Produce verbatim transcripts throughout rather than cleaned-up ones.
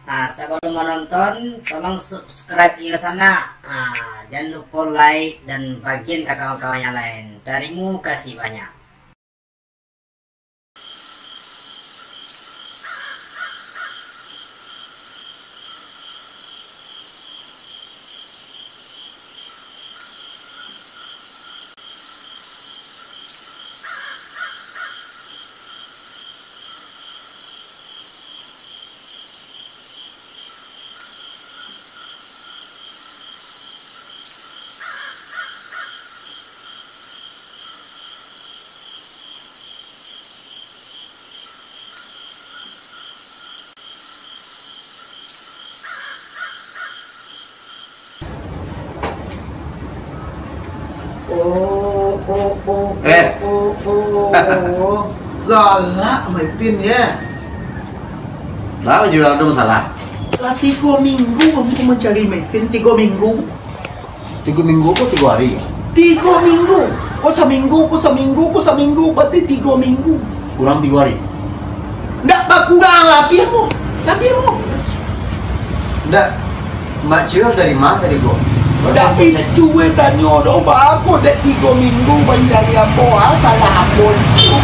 Ah, sabalum manonton, tolong subscribe iyo sanak. Ah, jan lupo like dan bagian ka kawan-kawan yang lain. Tarimo kasih banyak. Oh, oh, oh, Eh. oh, oh, oh. Galak Maipin, ya. Baa juo ado masalah? Lah tigo minggu ambo mancari Maipin, tigo minggu. Tigo minggu ko tigo hari? Tigo minggu. Ko saminggu, ko saminggu, ko saminggu, berarti tigo minggu. Kurang tigo hari? Ndak bakurang, labiah mo. Labiah mo. Ndak, Mak Ciul dari ma tadi ko? Ndak, itu weh tanyo doh, baa ko dek tigo minggu mancari ambo, ah, salah ambo itu.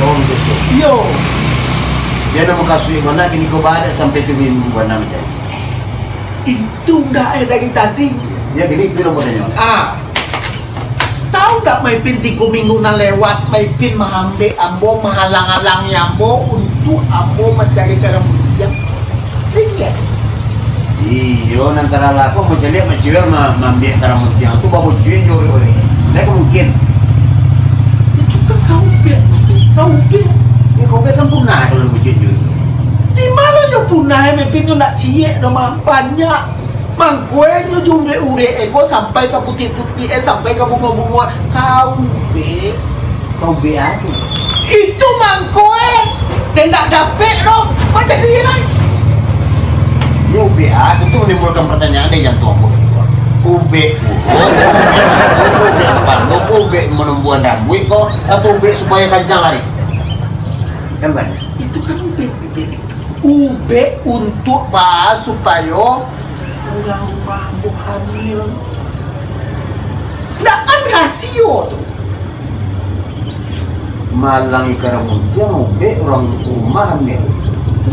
Oh, gitu. Iyo. Dia nak mukasuik bana, kini ko baa dek sampai tigo minggu bana mancari. Itu ndak, eh, dari tadi. Ya, jadi itu lah pertanyaan. Ah. Tahu ndak, Maipin, tigo minggu nan lewat, Maipin maambek ambo, mahalang-halangi ambo untuak ambo mancari Karamuntiang? Ingat? Iyo, nan talalu ko mancaliak Mak Ciul ma-, maambek Karamuntiang tu babucuik jo urek-urek. Ndak ka mungkin. Itu kan ka ubek, ka ubek. Ya, ka ubek kan punah kalau dibucuik jo urek-urek. Di mano nyo punah, eh, Maipin, nyo ndak ciek doh, mah. Banyak. Mangko e nyo jo urek-urek e ko sampai ka putik-putik e, sampai ka bungo-bungo, ka ubek. Ka ubek a tu? Itu mangko e. Den ndak dapek doh. Macam tu ye lai. Yo, ubek a tu, tu manimbulkan pertanyaan dari jantuang ko. Ubek urut, ubek balok, ubek manumbuahan rambuik ko, atau ubek supayo kancang lari? Kan banyak. Itu kan ubek, ubek. Ubek untuak baa supayo urang rumah ambo hamil. Ndak kan rasio tu. Mahalangi Karamuntiang ubek urang rumah hamil.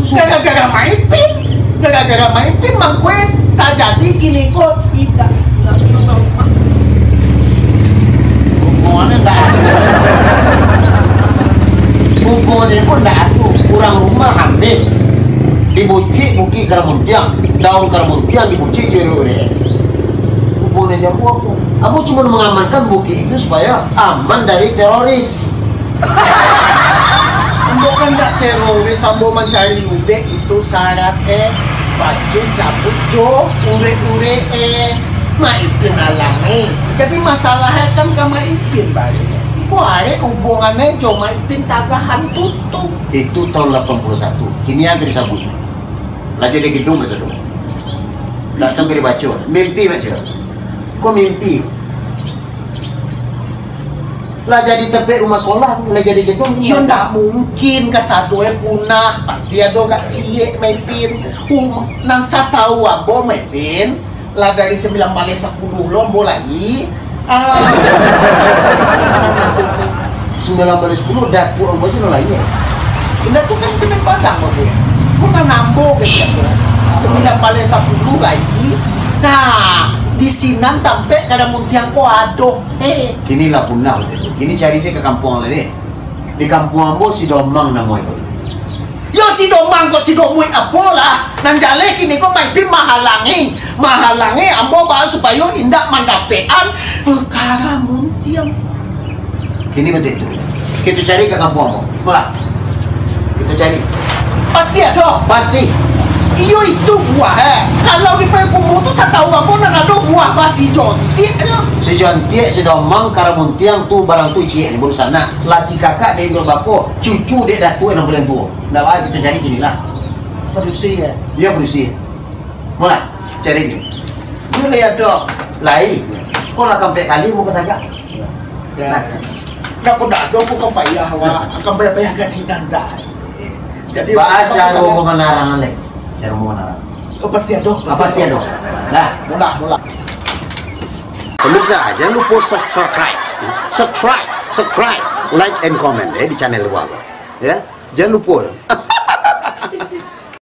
Gara-gara Maipin, gara-gara Maipin mangko e tajadi kini ko. Indak. Hubungannya ndak ado. Hubungannya pun ndak ado. Urang rumah hamil. Dibucuik bukik Karamuntiang. Daun Karamuntiang dibucuik jo urek-urek. Hubungannya jo ambo apo? Ambo cuma mangamankan bukik itu supaya aman dari teroris. Ambo kan ndak teroris, ambo mancari ubek itu syarat e. Pacu cabuik jo urek-urek e. Mak Ipin alangi. Jadi masalah e kan ka Mak Ipin baliak. Ko arek hubungan e jo Mak Ipin tagahan tutuik. Itu tahun lapan puluh satu. Kini an ka disabuik. Lah jadi gedung ka sado. Datang ka dibaco. Mimpi baco. Ko mimpi. Lah jadi tampek rumah sekolah, lah jadi gedung. Yo, ndak mungkin ka sado e punah. Pasti ado gak ciek Mak Ipin. Um, nan satau ambo Mak Ipin, lah dari sambilan baleh sapuluah lo ambo lai. Ah, sambilan baleh sapuluah, datuak ambo sino lai, yo. Indak tu kan Semen Padang, Bapak. Ko nan ambo ka siapo? Sambilan baleh sapuluah lai. Nah, di sinan tampek Karamuntiang ko ado. Eh. Kini lah punah, Bapak. Kini cari sajo ka kampuang lai, deh. Di kampuang ambo si Domang namo e. Yo, si Domang ko si Domuik apo lah. Nan jaleh kini ko Mak Ipin mahalangi. Mahalangi ambo baa supayo indak mandapekan Karamuntiang. Kini batua tu. Kito cari ka kampuang ambo. Malah. Kito cari. Pasti ado. Pasti. Iyo, itu buah e. Kalau di Payakumbuah tu satau ambo nan ado buah basi jontiak nyo. Si jontiak, si Domang, Karamuntiang tu barang tu ciek ni baru sanak. Laki kakak dek Indok Bako, cucu dek Datuak nan paliang tuo. Ndak baa, kito cari kini lah. Padusi, yo? Iyo, padusi. Malah, cari kini. Iyo, lai ado. Lai. Ko lah ka ampek kali ambo ka tagak. Yo. Nah. Ndak, ko ndak ado, ko ka payah, wak. Ka payah-payah ka sinan sajo. Jadi, baa caro pamalarang lai? Caro pamalarang. Oh, pasti ado, ah, pasti ado. Dah. Molah, molah. Pemirsa, jangan lupa subscribe, subscribe, subscribe, like and comment, eh, di channel gua, ya. Jangan lupa.